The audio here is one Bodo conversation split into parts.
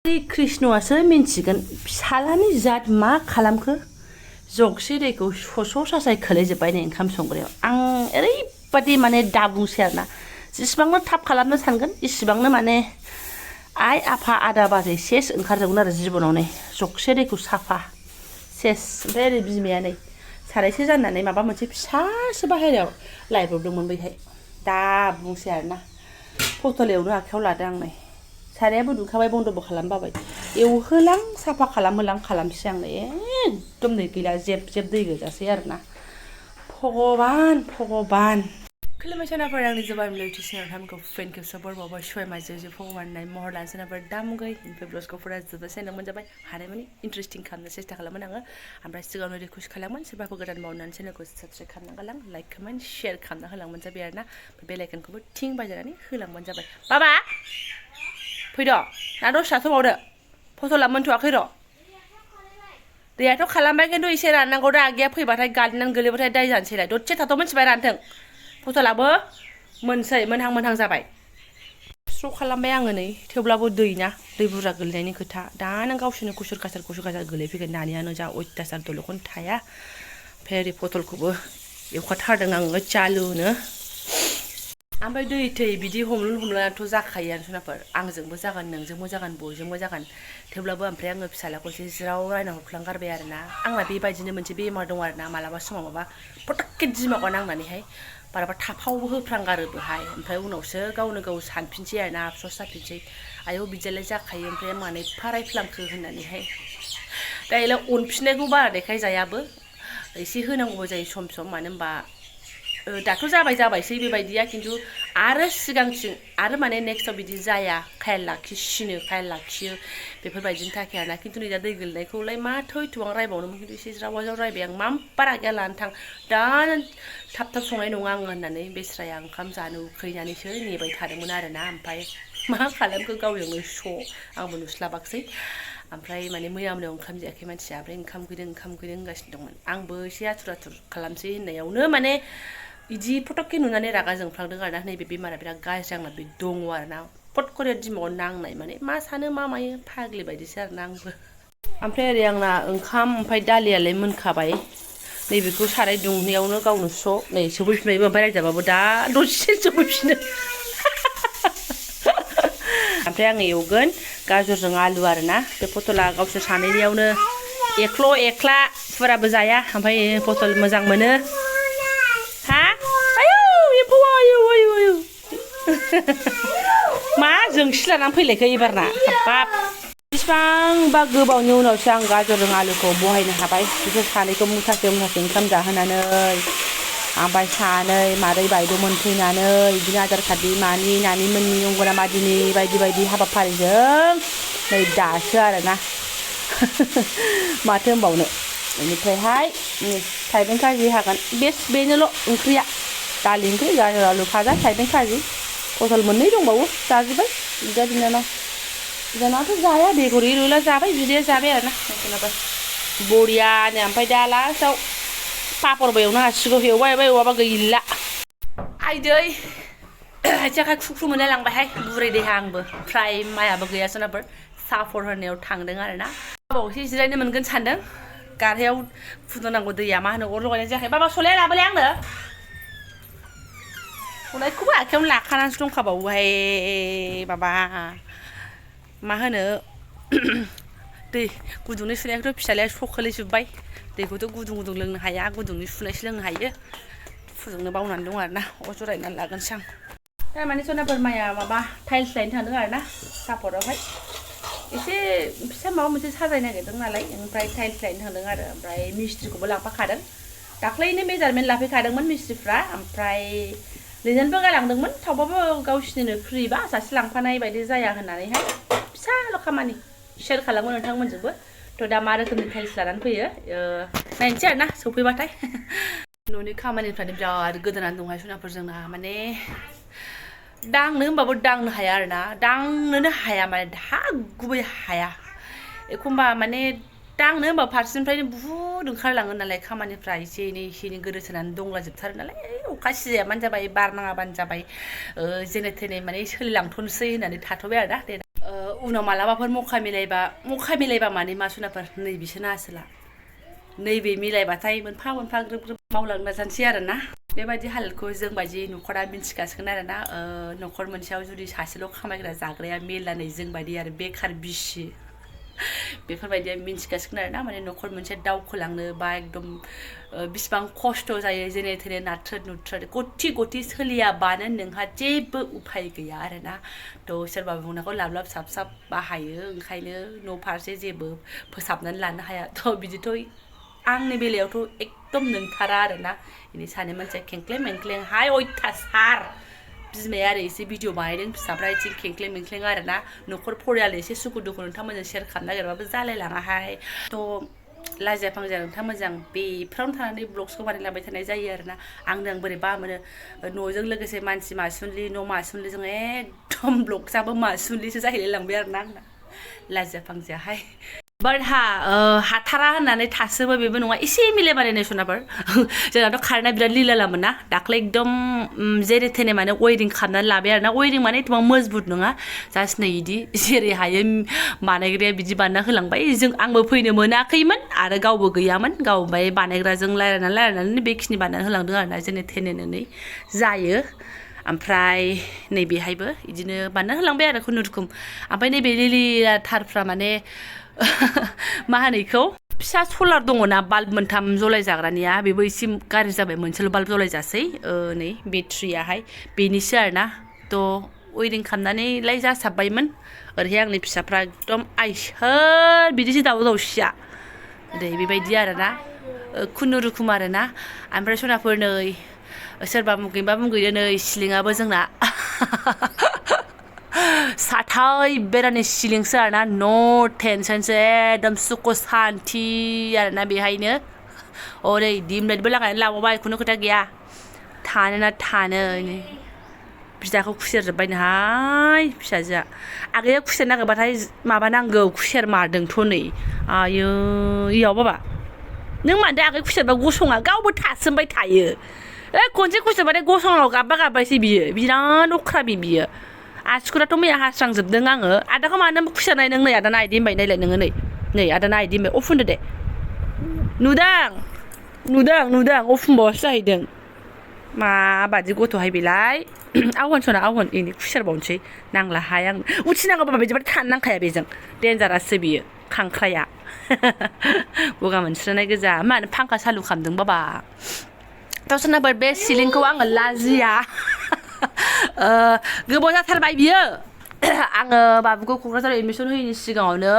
कृष्णआसो मिन्थिगोन फिसालानि जात मा खालामखो जगसे दैखौ सस' सासाय खोलैजोब्बाय नै ओंखाम संग्रायाव आं ओरैबादि माने दाबुंसै आरोना जेसेबांनो थाब खालामनो सानगोन इसिबांनो माने आइ आफा आदा बाजै सेस ओंखारजोबगोन आरो जिबनाव नै जगसे दैखौ साफा सेस ओमफ्राय ओरै बिमाया नै सारायसे जाननानै माबा मोनसे फिसासो बाहेरायाव लायब्रबदोंमोन बैहाय दाबुंसै आरोना पटल एवनो आखायाव लादों आं नै सारायाबो दुंखाबाय बन्दबो खालामबाय एवहोलां साफा खालामहोलां खालामसै आं एकदम नै गैला जेब जेब दै गोजासै आरोना भगबान खुलुमबाय सोनाफोर आंनि जोबानिव्लग इउटिउब चेनेलखौ फ्रेन्डखौ सापर्ट बावबाय सय माइजों जे भगबान नाय महर लानो सोनाफोर दामुगै ओमफ्राय ब्लगखौ फुरा जोबोसे नों मोनजाबाय हानायमानि इन्टारेस्टिं खालामनो सेस्था खालामोन आङो ओमफ्राय सिगाङावनो रिकुवेस्ट खालामोन सोरबाफोर गोदान मावनानै चेनेलखौ साबस्क्राइब खालामना गालां लाइक कमेन्ट शेयार खालामना होलांबानो जाबाय आरोना बेल आइकनखौबो थिं बाजानानै होलांबानो जाबाय बाबा फैद' ना दसे थाथ'बावदो फट'ला मोनथ'वाखै र' दैयाथ' खालामबाय खिन्थु एसे राननांगौ दा आगैया फैबाथाय गालिनानै गोलैबाथाय दाय जानोसैलाय दसे थाथ' मोनथिबाय रानथों फट'लाबो मोनसै मोनहां जाबाय स्र' खालामबाय आङो नै थेवब्लाबो दैना दै बुरजा गोलैनायनि खोथा दानो गावसोरनो कुसुर कासार गोलैफैगोन नानियानो जा अयथासार दल'खौनो थाया ओमफ्राय ओरै पटलखौबो एवखाथारदों आङो चालुनो ओमफ्राय दै थै बिदि हमलुनाथ' जाखायोआनो सोनाफोर आंजोंबो जागोन नोंजोंबो जागोन बयजोंबो जागोन थेवब्लाबो ओमफ्राय आङो फिसालाखौ एसे ज्राव रायना हरफ्लांगारबाय आरोना आंना बेबायदिनो मोनसे बेमार दं आरोना मालाबा समाव माबा पटक्के दिमागाव नांनानैहाय बाराबा थाफावबो होफ्रांगारोबोहाय ओमफ्राय उनावसो गावनो गाव सानफिनसै आरोना आफस'स जाफिनसै आयौ बिदियालाय जाखायो ओमफ्राय मानो एफा रायफ्लांखो होननानैहाय दायोलाय अनफिननायखौ बारा देखायजायाबो एसे होनांगौबो जायो सम सम मानो होनबा दाथ' जाबायसै बेबायदिया खिन्थु आरो सिगांथिं आरो माने नेक्स्टआव बिदि जाया खायाल लाखियो बेफोरबायदिनि थाखाय आरोना खिन्थु नै दा दै गोलैनायखौलाय माथो एथ'बां रायबावनोमोन खिन्थु एसे ज्राव रायबाय आं माम्पार आगैया लानो थां दा थाब संनाय नङा आङो होननानै बेस्राया ओंखाम जानो उखैनानैसो नेबाय थादोंमोन आरोना ओमफ्राय मा खालामखो गावजोंनो स' आंबो नुस्लाबाखसै ओमफ्राय माने मैया मोनायाव ओंखाम जायाखै मानसिया ओमफ्राय ओंखाम उखैदों होनगासिनो दंमोन आंबो एसे आथुर खालामसै होननायावनो माने बिदि फटकखे नुनानै रागा जोंफ्लांदों आरोना नैबे बेमारा बिराद गाज्रि आंना बे दङ आरोना पट करे दिमागाव नांनाय माने मा सानो मा मायो फाग्लि बायदिसो आरोना आंबो ओमफ्राय ओरै आंना ओंखाम ओमफ्राय दालियालाय मोनखाबाय नैबेखौ साराय दुंनायावनो गावनो स्र' नै सफैफिनबायबो ओमफ्राय रायजाबाबो दा दसे सफैफिनो ओमफ्राय आङो एवगोन गाजरजों आलु आरोना बे पटला गावसोर सानैनियावनो एक्ला फुराबो जाया ओमफ्राय पटल मोजां मोनो मा जोंसि लानानै फैलायखो एबारना हाबाब बेसिबांबा गोबावनि उनावसो आं गाजरजों आलुखौ बहायनो हाबाय बिसोर सानैखौ मुथासे ओंखाम जाहोनानै ओमफ्राय सानै मादै बायद' फैनानै बिदिनो आधार कार्डनि मानि नानिमोननि अंगनाबादिनि बायदि हाबाफारिजों नै दासो आरोना माथो होनबावनो बेनिफ्रायहाय थाइबें खाजि हागोन बेनोल' ओंख्रिया दालि ओंख्रि गाजर आलु भाजा थाइबें खाजि पटल मोननै दंबावो जाजोब्बाय बिदा बिनानावआथ' जाया बेगर एरैला जाबाय बिदाया जाबाय आरोना जेनेबा बरियानो ओमफ्राय दा लास्टआव पापरबो एवनो हासिगौ एवबाबा गैला आइदै आथिं आखाइ खुख्रु मोनलाय लांबायहाय बुरै देहा आंबो ओमफ्राय माइयाबो गैया सोनाफोर साफर होनायाव थांदों आरोना बावैसो जिरायनो मोनगोन सानदों गारहायाव फुदुंनांगौ दैया मा होनो अर लगायनाय जायाखै बाबा सलाया लाबोलाय आंनो सलायखौबो आखायावनो लाखानानैसो दंखाबावोहाय माबा मा होनो दै गुदुंनि सुनायखौथ' फिसालाया स' खोलैजोब्बाय दैखौथ' गुदुं लोंनो हाया गुदुंनि सुनायसो लोंनो हायो फुदुंनो बावनानै दं आरोना अर जरायनानै लागोनसै आं थारमाने सोनाफोर माइया माबा टाइल्स लायनो थांदों आरोना सापर्टआवहाय एसे फिसा माबा मोनसे साजायनो नागिरदों नालाय ओमफ्राय टाइल्स लायनो थांदों आरो ओमफ्राय मिस्ट्रिखौबो लांफाखादों दाख्लैनो मेजारमेन्ट लाफैखादोंमोन मिस्ट्रिफ्रा ओमफ्राय लिरनानैबो गालांदोंमोन थेवबाबो गावसिनिनो फ्रिबा सासे लांफानाय बायदि जाया होननानैहाय फिसाल' खामानि शेयार खालामो नोंथांमोनजोंबो थ' दा मा रोखोमनि टाइल्स लानानै फैयो नायनोसै आरोना सफैबाथाय न'नि खामानिफ्रानो बिराद गोदोनानै दंहाय सनाफोर जोंना माने दांनो होनबाबो दांनो हाया आरोना दांनोनो हाया माने दा गुबै हाया एखमबा माने दांनो होनबा फारसेनिफ्रायनो बुहुद ओंखारलाङो नालाय खामानिफ्रा एसे एनै गोदोसोनानै दंलाजोबथारो नालाय अखा सिजायाबानो जाबाय बार नाङाबानो जाबाय जेने थेने माने सोलिलांथ'नोसै होननानै थाथ'बाय आरोना उनाव मालाबाफोर मखा मिलायबा माने मा सनाफोर नैबिसोरनो आसोला नैबे मिलायबाथाय मोनफा मोनफा ग्रोब ग्रोब मावलांनो नाजानोसै आरोना बेबायदि हालोदखौ जों बायदि न'खरा मिन्थिगासिगोन आरोना न'खर मोनसेयाव जुदि सासेल' खामायग्रा जाग्राया मेल्लानै जों बायदि आरो बेखार बिसि बेफोरबायदिया मिन्थिगासिगोन आरोना माने न'खर मोनसे दावखोलांनो बा एकदम बिसिबां खस्थ' जायो जेने थेने नाथ्रोद नुथ्रोद गथि सोलियाबानो नोंहा जेबो उफाय गैया आरोना थ' सोरबा बुंनायखौ लाब लाब साब साब बाहायो ओंखायनो न' फारसे जेबो फोसाबनानै लानो हाया थ' बिदिथ' आंनि बेलायावथ' एकदम नोंथारा आरोना बेनि सानै मानसिया खेंख्लें मेंख्लें हाय अयथासार बिमाया आरो एसे भिडिअ बानायदों फिसाफ्रा एसे खेंख्लें मेंख्लें आरोना न'खर फरियाल एसे सुखु दुखु नोंथांमोनजों शेयार खालामनो नागिरबाबो जालायलाङाहाय थ' लाजिया फांजिया नोंथांमोनजों बेफोरावनो थानानै ब्लग्सखौ बानायलांबाय थानाय जायो आरोना आंनो बोरैबा मोनो न'जों लोगोसे मानसि मासुनलि न' मासुनलिजों एकदम ब्लग्सआबो मासुनलिसो जाहैलाय लांबाय आरोना आंना लाजिया फांजियाहाय बाट हाथारा होननानै थासोबो बेबो नङा एसे मिलायबानो नेसनाफोर जोंनाथ' खारनाया बिराद लिलालामोन ना दाख्लै एकदम जेरै थेने माने वेरिं खालामनानै लाबाय आरोना वेरिं माने एथबां मजबुत नङा जास्ट नै इदि जेरै हायो बानायग्राया बिदि बानायना होलांबाय आंबो फैनो मोनाखैमोन आरो गावबो गैयामोन गाव ओमफ्राय बानायग्राजों रायलायनानै बेखिनि बानायनानै होलांदों आरोना जेने थेनेनै जायो ओमफ्राय नैबेहायबो बिदिनो बानायना होलांबाय आरो खुनुरुखुम ओमफ्राय नैबे लिलियाथारफ्रा माने मा होनो इखौ फिसा सलार दङना बाल्ब मोनथाम जलायजाग्रानिया बेबो एसे गाज्रि जाबाय मोनसेल' बाल्ब जलायजासै नै बेट्रियाहाय बेनिसो आरोना थ' वेरिं खालामनानैलाय जासाबबायमोन ओरैहाय आंनि फिसाफ्रा एकदम आइसोर बिदिसो दावराव दावसिया दे बेबायदि आरोना खुनुरुखुम आरोना ओमफ्राय सनाफोर नै सोरबा मुगैयो नै सिलिङाबो जोंना साथाय बेरानि सिलिंसो आरोना न' टेनसनसो एकदम सुख सान्थि आरोना बेहायनो ओरै दिमलाइटबो लागायनानै लाबावबाय खुनु खोथा गैया थानो ना थानो बिदाखौ खुसेरजोब्बायनोहाय फिसाजोआ आगैया खुसेर नागिरबाथाय माबा नांगौ खुसेर मारदोंथ' नै आयो इयाव बाबा नों मानोथो आगै खुसेरबा गसङा गावबो थासोमबाय थायो खनसे खुसेरबाथाय गसङाव गाबबायसै बियो बिराद अख्राबि बियो आसुकुराथ' मैया हास्रांजोबदों आङो आदाखौ मानो खुसेरनाय नों नै आदा नायदि होनबाय नायलाय नोङो नै आदा नायदि होनबाय अफ होनदो दे नुदों अफ होनबावासो जाहैदों माबादि गथ'हाय बेलाय आवहोन सना आवहोन इनि खुसेरबावनोसै नांलाहाय आं उथिनांगौ बाबा बिदिबाथाय थानो नांखाया बेजों देन्जारासो बियो खांख्राया गगा मोनस्रोनाय गोजा मानो फांखा सालु खालामदों बाबा दावसोनाफोर बे सिलिंखौ आङो लाजिया गोबाव जाथारबाय बियो आङो बाबुखौ क'क्राझाराव एडमिसन होयैनि सिगाङावनो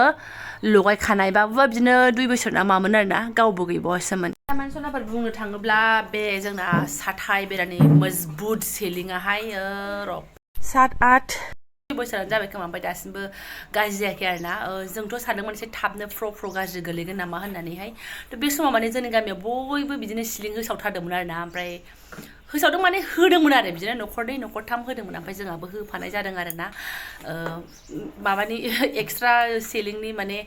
लगायखानाय बाबुआ बिदिनो 2 बोसोर ना मामोन आरोना गावबो गैबावासोमोन मानसनाफोर बुंनो थाङोब्ला बे जोंना साथाय बेरानि मजबुत सिलिङाहाय र' 7-8 बोसोरानो जाबाय खोमा ओमफ्राय दासिमबो गाज्रि जायाखै आरोना जोंथ' सानदोंमोन एसे थाबनो फ्र' गाज्रि गोलैगोन नामा होननानैहाय थ' बे समाव माने जोंनि गामियाव बयबो बिदिनो सिलिं होसावथारदोंमोन आरोना ओमफ्राय होसावदों माने होदोंमोन आरो बिदिनो न'खरनै न'खरथाम होदोंमोन ओमफ्राय जोंहाबो होफानाय जादों आरोना माबानि एक्सट्रा सिलिंनि माने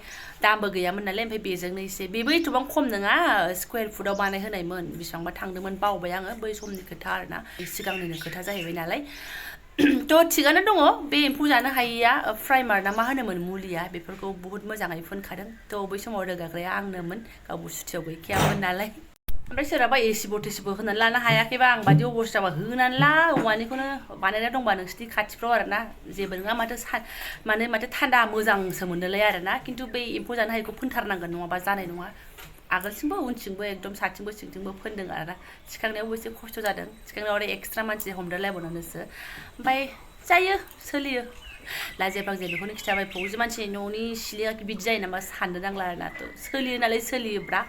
दामबो गैयामोन नालाय ओमफ्राय बेजोंनो एसे बेबो एथबां खम नङा स्कुवेर फुटाव बानायहोनायमोन बेसेबांबा थांदोंमोन बावबाय आङो बै समनि खोथा आरोना सिगांनिनो खोथा जाहैबाय नालाय थ' थिगानो दङ बे एम्फौ जानो हायैया प्राइमार ना मा होनोमोन मुलिया बेफोरखौ बुहुत मोजाङै फुनखादों थ' बै समाव रोगाग्राया आंनोमोन गावबो सुटियाव गैखायामोन नालाय ओमफ्राय सोरहाबा एसिबो टेसिबो होनानै लानो हायाखैबा आं बादि अबस्थाबा होनानै ला औवानिखौनो बानायना दंबा नोंसिनि खाथिफ्राव आरोना जेबो नङा माथो थान्दा मोजांसो मोनोलाय आरोना खिन्थु बै एम्फौ जानो हायैखौ फोनथारनांगोन नङाबा जानाय नङा आगोलथिंबो उनथिंबो एकदम साथिंबो सिंथिंबो फोनदों आरोना थिखांनायावबो एसे खस्थ' जादों थिखांनायाव आरो एक्सट्रा मानसि हमदेरलायबावनानैसो ओमफ्राय जायो सोलियो लाजिया फांजिया बेखौनो खिथाबाय फौजि मानसि न'नि सिलिङा बिदि जायो नामा साननो नांला आरोना थ' सोलियो नालाय सोलियोब्रा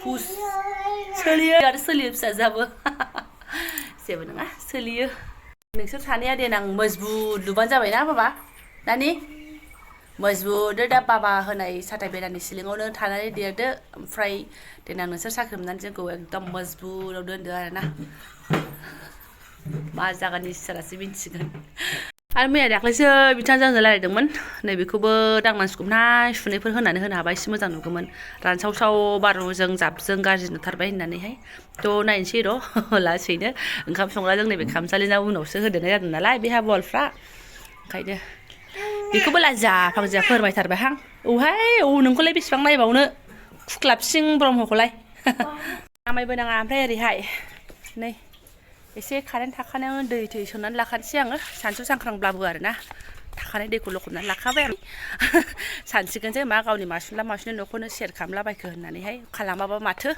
खुस सोलियो आरो सोलियो फिसाजोआबो जेबो नङा सोलियो नोंसोर सानैया देनां मजबुत लुबानो जाबायना बाबा नानि मजबुत दा बाबा होनाय साथाय बेरानि सिलिङावनो थानानै देरदो ओमफ्राय देनां नोंसोर साख्रि मोननानै जोंखौ एकदम मजबुताव दोनदो आरोना मा जागोन इसोरासो मिन्थिगोन आरो मैया दाख्लैसो बिथांजों आंजों रायलायदोंमोन नैबेखौबो दांमानसिखौबोहाय सुनैफोर होनानै होनो हाबा एसे मोजां नुगौमोन रानसावसाव बारजों जाबजों गाज्रि नुथारबाय होननानैहाय थ' नायनोसै र' लासैनो ओंखाम संग्राजों नैबे खामसालिना उनावसो होदेरनाय जादों नालाय बे हाबा वालफ्रा ओंखायनो बेखौबो लाजा फांजिया फोरमायथारबाय हां औहाय नोंखौलाय बेसेबां नायबावनो खुख्लाबसिं ब्रह्मखौलाय नामायबो नाङा ओमफ्राय ओरैहाय नै एसे कारेन्ट थाखानायावनो दै सोनानै लाखानोसै आङो सानसु सांख्रांब्लाबो आरोना थाखानाय दैखौ लखबनानै लाखाबाय आं सानसिगोनसो मा गावनि मासुलनि न'खौनो सेयार खालामलाबायखो होननानैहाय खालामाबा माथो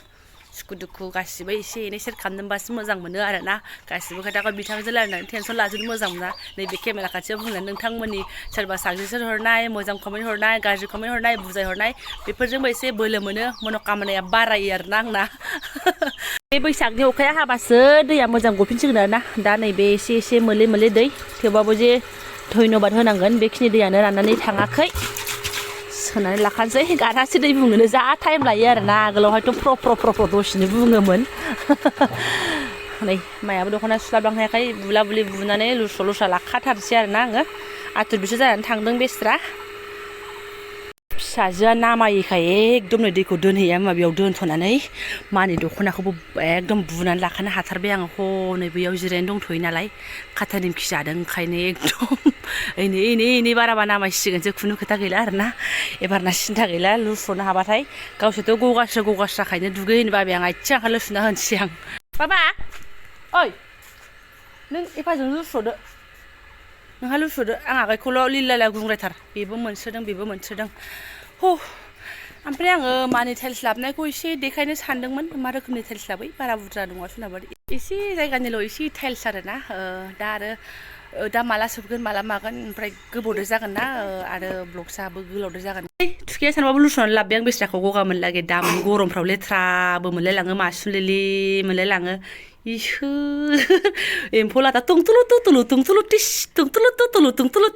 सुखु दुखु गासिबो एसे एनै सेयार खालामनोबासो मोजां मोनो आरोना गासिबो खोथाखौ बिथांजों रायलायनानै टेनसन लाजोबनो मोजां मोना नैबे केमेरा खाथियाव बुंनानै नोंथांमोननि सोरबा साजेसन हरनाय मोजां कमेन्ट हरनाय गाज्रि कमेन्ट हरनाय बुजायहरनाय बेफोरजोंबो एसे बोलो मोनो मन'कामनाया बारायो आरोना आंना बे बैसागनि अखाया हाबासो दैया मोजां गफिनसिगोन आरोना दा नैबे एसे मोले मोले दै थेवबाबो जे धन्यबाद होनांगोन बेखिनि दैयानो राननानै थाङाखै सोनानै लाखानोसै गारहासे दै बुंनोनो जा टाइम लायो आरोना आगोलावहायथ' फ्र दसेनो बुङोमोन नै माइयाबो दख'ना सुस्लाबलांनो हायाखै बुला बुलि बुनानै लुस्रा लाखाथारसै आरोना आङो आथुर बिसोर जानानै थांदों बेस्रा फिसाजोआ नामायैखाय एकदम नै दैखौ दोनहैया माबायाव दोनथ'नानै मानि दख'नाखौबो एकदम बुनानै लाखानो हाथारबाय आङो हनै बैयाव जिरायनो दंथ'यो नालाय खाथा निमखि जादों ओंखायनो एकदम एनै बाराबा नामायसिगोनसो खुनु खोथा गैला आरोना एबारना सिन्था गैला लुस्र'नो हाबाथाय गावसोरथ' गगास्राखायनो दुगै होनो बाबाय आं आथिं आखाइ लुस्र'ना होनोसै आं बाबा ओइ नों एफाजों लुस्र'दो नोंहा लुस्र'दो आं आगायखौल' लिलाला गुंग्रायथार बेबो मोनस्रोदों ओमफ्राय आङो मानि टाइल्स लाबोनायखौ एसे देखायनो सानदोंमोन मा रोखोमनि टाइल्स लाबोयो बारा बुरजा नङा सोरनाबा एसे जायगानिल' एसे टाइल्स आरोना दा आरो दा माला सोबगोन माला मागोन ओमफ्राय गोबावद्राय जागोन ना आरो ब्लगसाबो गोलावद्राय जागोन थुखैया सानबाबो लुस्र'नानै लाबोबाय आं बेस्राखौ गगा मोनलागे दामोन गरमफ्राव लेथ्राबो मोनलायलाङो मासुलेले मोनलायलाङो इसोर एम्फौ लाथा तुंतुलु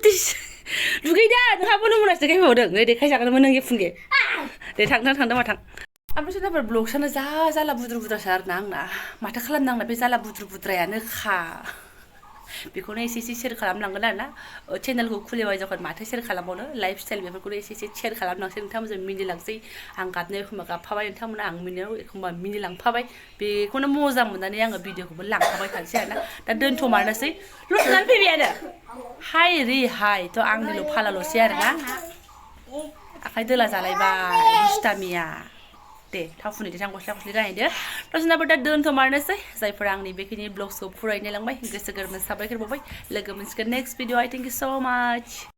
टिस दुगैदा नोंहाबो नमुनासो देखायबावदों नै देखायजागोनमोन नों फुंगे दे थांदों माथां ओमफ्राय सोरनाफोर ब्लगसानो जा जाला बुद्रु बुद्रासो आरोना आंना माथो खालामनो आंना बे जाला बुद्रु बुद्रायानोखा बेखौनो एसे सेयार खालामलांगोन आरोना चेनेलखौ खुलिबाय जखन माथो सेयार खालामबावनो लाइफ स्टाइल बेफोरखौनो एसे सेयार खालामलांसै नोंथांमोनजों मिनिलांसै आं गाबनाय एखमबा गाबफाबाय नोंथांमोना आं मिनिनायाव एखमबा मिनिलांफाबाय बेखौनो मोजां मोननानै आङो भिडिअखौबो लांफाबाय थानोसै आरोना दा दोनथ'मारनोसै लुस्र'नानै फैबायानो हाय रे हाय थ' आंनिल' फालाल'सै आरोना आखाइ दोला जालायबाय दुस्टामिया दे थाव फुनहैदो थां गस्ला गानहैदो दसेनाबो दा दोनथ'मारनोसै जायफोरा आंनि बेखिनि ब्लग्सखौ फरायनो लांबाय गोसो गोरबोजों साबायखर बावबाय लोगो मोनसिगोन next video I thank you स' माच